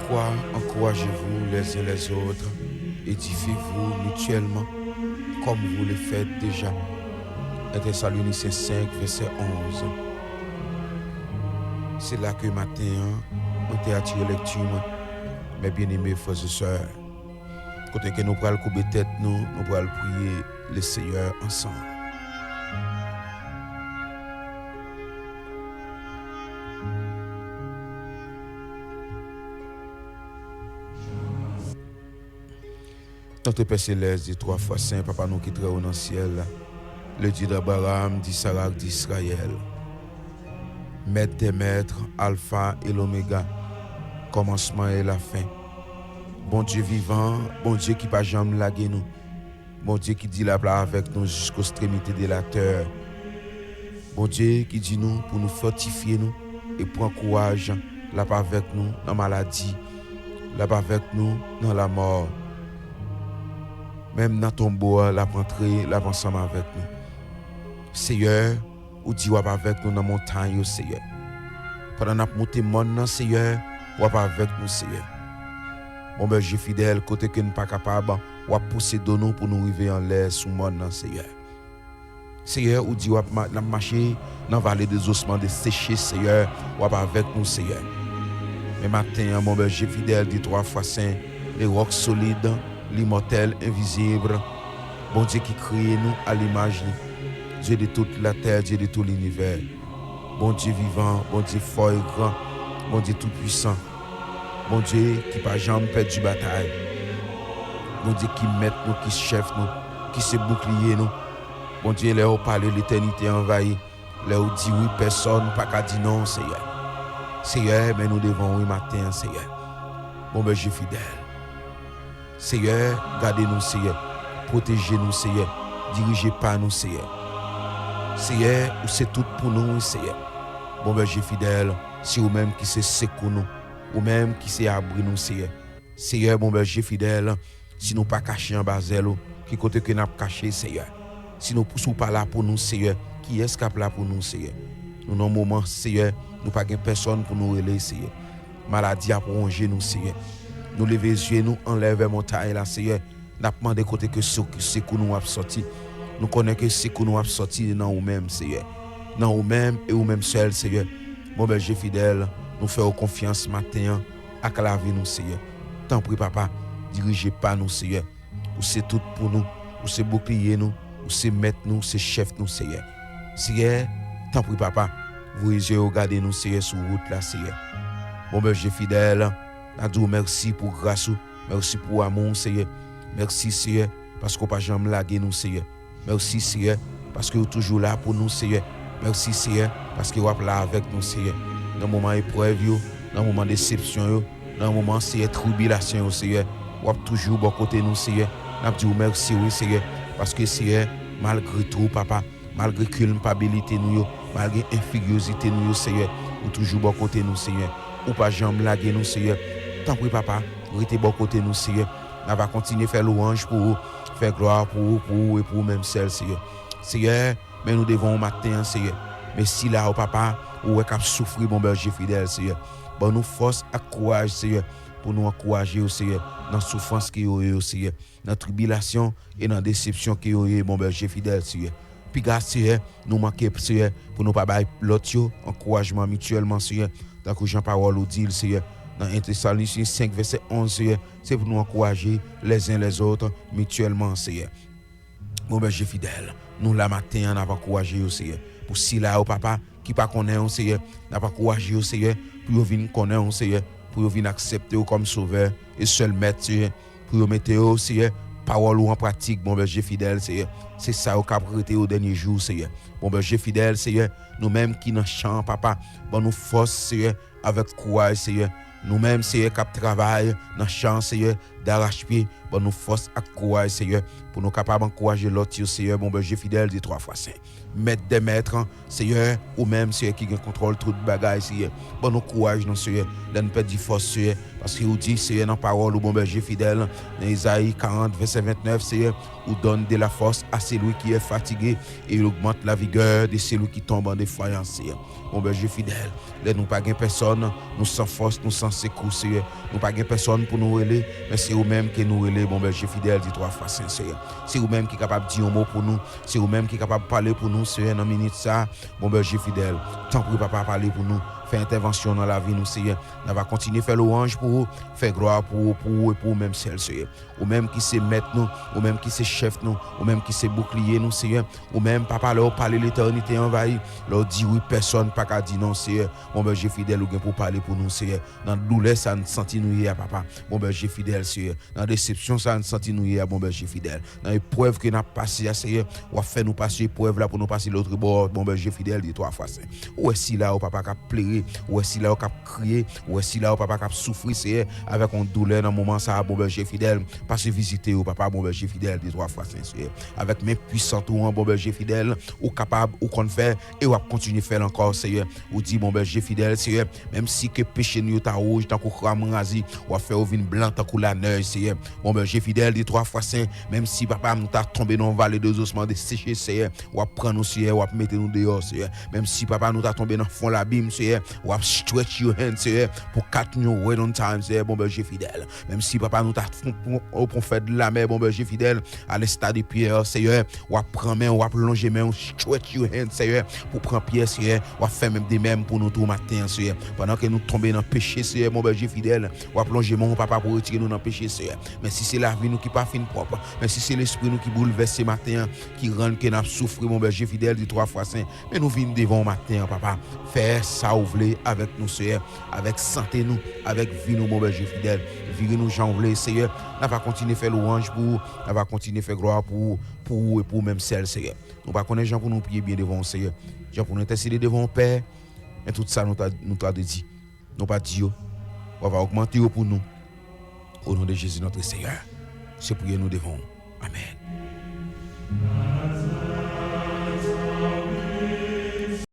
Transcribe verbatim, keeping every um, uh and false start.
Quoi, encouragez-vous les uns les autres, édifiez-vous mutuellement, comme vous le faites déjà. un Thessaloniciens cinq, verset onze. Se la ke maten an, mwen te atire lekti mwen, mes bien-aimés frères et sœurs. Kote ke nou pral koube tèt nou, nou pral priye Leseyè ansanm. Notre Père Céleste, Dieu trois fois saint, Papa nou ki trè wo nan syèl la, le Dieu d'Abraham, d'Isaac, d'Israël, Maître des maîtres, Alpha et l'Oméga, kòmansman e lafen. Bondye vivan, Bondye ki pa janm lage nou, Bondye ki di l ap la avèk nou jiskostremitè de latè. Bondye ki di nou pou nou fòtifye nou e pran kouraj, l ap avèk nou nan maladi, l ap avèk nou nan lamò. Menm nan tonbo a, l ap antre, l ap ansanm avèk nou. Seyè, ou di w ap avèk nou nan montay yo, Seyè. Pandan n ap moute mòn nan, Seyè, w ap avèk nou, Seyè. Bon bèje fidèl, kote ke n pa kapab, w ap pouse do nou pou nou rive anlè sou mòn nan, Seyè. Seyè, ou di w ap ma-, n ap mache nan vale dezosman deseche, Seyè, w ap avèk nou, Seyè. Men maten an, bon bèje fidèl, de twa fwa sen, le roc solide, l'immortel, invisible, Bondye ki kreye nou a limaj li, Dieu de toute la terre, Dieu de tout l'univers. Bondye vivan, Bondye fò e gran, Bondye tou pwisan, Bondye ki pa janm pèdi batay, Bondye ki mèt nou, ki chèf nou, ki se boukliye nou. Bondye, lè w pale, letènite anvayi. Lè w di wi, pèsòn pa ka di non, Seyè. Seyè, men nou devan w wi maten an, Seyè. Bon bèje fidèl. Seyè, gade nou, Seyè. Pwoteje nou, Seyè. Dirije pa nou, Seyè. Seyè, ou se tout pou nou, wi, Seyè. Bon bèje fidèl, se ou menm ki se sekou nou, ou menm ki se abri nou, Seyè. Seyè, bon bèje fidèl, si nou pa kache anba zèl ou, ki kote ke n ap kache, Seyè? Si nou, si w pa la pou nou, Seyè, kiyès k ap la pou nou, Seyè? Nou nan moman, Seyè, nou pa gen pèsòn pou nou rele, Seyè. Maladi ap wonje nou, Seyè. Nou leve zye nou anlè vè montay la, Seyè. N ap mande kote ke se-, sekou nou ap sòti. Nou konnen ke sekou nou ap sòti nan ou menm, Seyè. Nan ou menm e ou menm sèl, Seyè. Bon bèje fidèl, nou fè w konfyans maten an ak lavi nou, Seyè. Tanpri, Papa, dirije pa nou, Seyè. Ou se tout pou nou. Ou se boukliye nou. Ou se mèt nou. Ou se chèf nou, Seyè. Seyè, tanpri, Papa, voye zye yo gade nou, Seyè, sou wout la, Seyè. Bon bèje fidèl, n a di w mèsi pou gras ou. Mèsi pou amou w, Seyè. Mèsi, Seyè, paske w pa janm lage nou, Seyè. Mèsi, Seyè, paske w toujou la pou nou, Seyè. Mèsi, Seyè, paske w ap la avèk nou, Seyè. Nan moman eprèv yo, nan moman desepsyon yo, nan moman, Seyè, tribilasyon yo, Seyè, w ap toujou bò kote nou, Seyè. N ap di w mèsi, wi, Seyè, paske, Seyè, malgre tou, Papa, malgre kilpabilite nou yo, malgre enfiryozite nou yo, Seyè, ou toujou bò kote nou, Seyè. Ou pa janm lage nou, Seyè. Tanpri, Papa, rete bò kote nou, Seyè. N a va kontinye fè lwanj pou ou, fè glwa pou ou, pou ou e pou ou menm sèl, Seyè. Seyè, men nou devan ou maten an, Seyè. Men sila yo, Papa, ou wè k ap soufri, bon bèje fidèl, Seyè. Ban nou fòs ak kouraj, Seyè, pou nou ankouraje yo, Seyè, nan soufrans ke yo ye yo, Seyè, nan tribilasyon e nan desepsyon ke yo ye, bon bèje fidèl, Seyè. Piga, Seyè, nou manke, Seyè, pou nou pa bay lòt yo ankourajman mityèlman, Seyè, tankou jan pawòl ou di l, Seyè, nan en Tesalonisyen senk, vèsè onz, Seyè, se pou nou ankouraje les uns les autres mityèlman, Seyè. Bon bèje fidèl, nou la maten an, n ap ankouraje yo, Seyè. Pou sila yo, Papa, ki pa konnen w, Seyè, n ap ankouraje yo, Seyè, pou yo vin konnen w, Seyè, pou yo vin aksepte w kòm Sovè e sèl Mèt, Seyè, pou yo mete yo, Seyè, pawòl ou an pratik, bon bèje fidèl, Seyè. Se sa yo k ap rete yo dènye jou, Seyè. Bon bèje fidèl, Seyè, nou menm ki nan chan an, Papa, ban nou fòs, Seyè, avèk kouraj, Seyè. Nou menm, Seyè, k ap travay nan chan an, Seyè, darachpye. Ban nou fòs ak kouraj, Seyè, pou nou kapab ankouraje lòt yo, Seyè, bon Bondye fidèl, de twa fwa sen. Mèt dè mèt, Seyè, ou menm, Seyè, ki gen kontwòl tout bagay, Seyè. Ban nou kouraj, non, Seyè, lè n pèdi fòs, Seyè, paske ou di, Seyè, nan pawòl ou, bon Bondye fidèl, nan Ezayi karant, vèsè ventnèf, Seyè, ou donne de la force à celui qui est fatigué et il augmente la vigueur de celui qui tombe en défaillance, Seyè. Bon Bondye fidèl, lè nou pa gen pèsòn, nou san fòs, nou san sekou, Seyè. Nou pa gen pèsòn pou nou rele, men se ou menm ke nou rele, bon Bondye fidèl, de twa fwa sen, Seyè. Se ou menm ki kapab di yon mo pou nou, se ou menm ki kapab pale pou nou, Seyè, nan minit sa, bon Bondye fidèl. Tanpri, papa, pale pou nou, fè entèvansyon nan lavi nou, Seyè. N a va kontinye fè lwanj pou ou, fè glwa pou ou, pou ou e pou ou menm sèl, Seyè. Ou menm ki se mèt nou, ou menm ki se chèf nou, ou menm ki se boukliye nou, Seyè. Ou menm, papa, lè w pale, letènite anvayi. Lè w di wi, pèsòn pa ka di non, Seyè. Bon Bondye fidèl, ou gen pou pale pou nou, Seyè. Nan doulè sa n santi nou ye a, papa. Bon Bondye fidèl, Seyè. Nan desepsyon sa n santi nou ye a, bon Bondye fidèl. Nan eprèv ke n ap pase a, Seyè, w ap fè nou pase eprèv la pou nou pase lòt bò, bon Bondye fidèl, de twa fwa sen. Ou wè sila yo, papa, k ap plere, ou wè sila yo k ap kriye, ou wè sila yo, papa, k ap soufri, Seyè, avèk yon doulè nan moman sa a, bon Bondye fidèl. Pase vizite yo, papa, bon Bondye fidèl, de twa fwa sen, Seyè. Avèk men pwisan ou an, bon Bondye fidèl, ou kapab, ou konn fè, e w ap kontinye fè l ankò, Seyè. Ou di, bon Bondye fidèl, Seyè, menm si ke peche nou yo ta wouj tankou kramwazi, w ap fè yo vin blan tankou lanèj, Seyè. Bon Bondye fidèl, de twa fwa sen, menm si, papa, nou ta tonbe nan yon vale de zosman deseche, Seyè, w ap pran nou, Seyè, w ap mete nou deyò, Seyè. Menm si, papa, nou ta tonbe nan fon labim, Seyè, w ap stretch your hand, Seyè, pou cut nou red on time, Seyè, bon Bondye fidèl. Menm si, papa, nou ta fon, pon, pon fè de lamè, bon Bondye fidèl, a l'instar de Pierre, Seyè, w ap pran men, w ap lonje men, w stretch your hand, Seyè, pou pran Pyè, Seyè, w ap fè menm de menm pou nou tou maten an, Seyè. Pandan ke nou tonbe nan peche, Seyè, bon Bondye fidèl, w ap lonje men w, papa, pou retire nou nan peche, Seyè. Men si se lavi nou ki pa fin pwòp, men si se lespri nou ki boulvèse maten an, ki rann ke n ap soufri, bon Bondye fidèl, de twa fwa sen, men nou vin devan w maten an, papa. Fè sa w vle avèk nou, Seyè, avèk sante nou, avèk vi nou, bon Bondye fidèl. Vire nou jan w vle, Seyè. N a va kontinye fè lwanj pou ou, n a va kontinye fè glwa pou ou, pou ou e pou ou menm sèl, Seyè. Nou pa konnen jan pou nou priye byen devan w, Seyè. Jan pou nou entèsede devan w, Pè. Men tout sa nou ta, nou ta dwe di, nou pa di yo. W ava ogmante yo pou nou. O non de Jezi, notre Seyè. Se priye nou devan w. Amèn.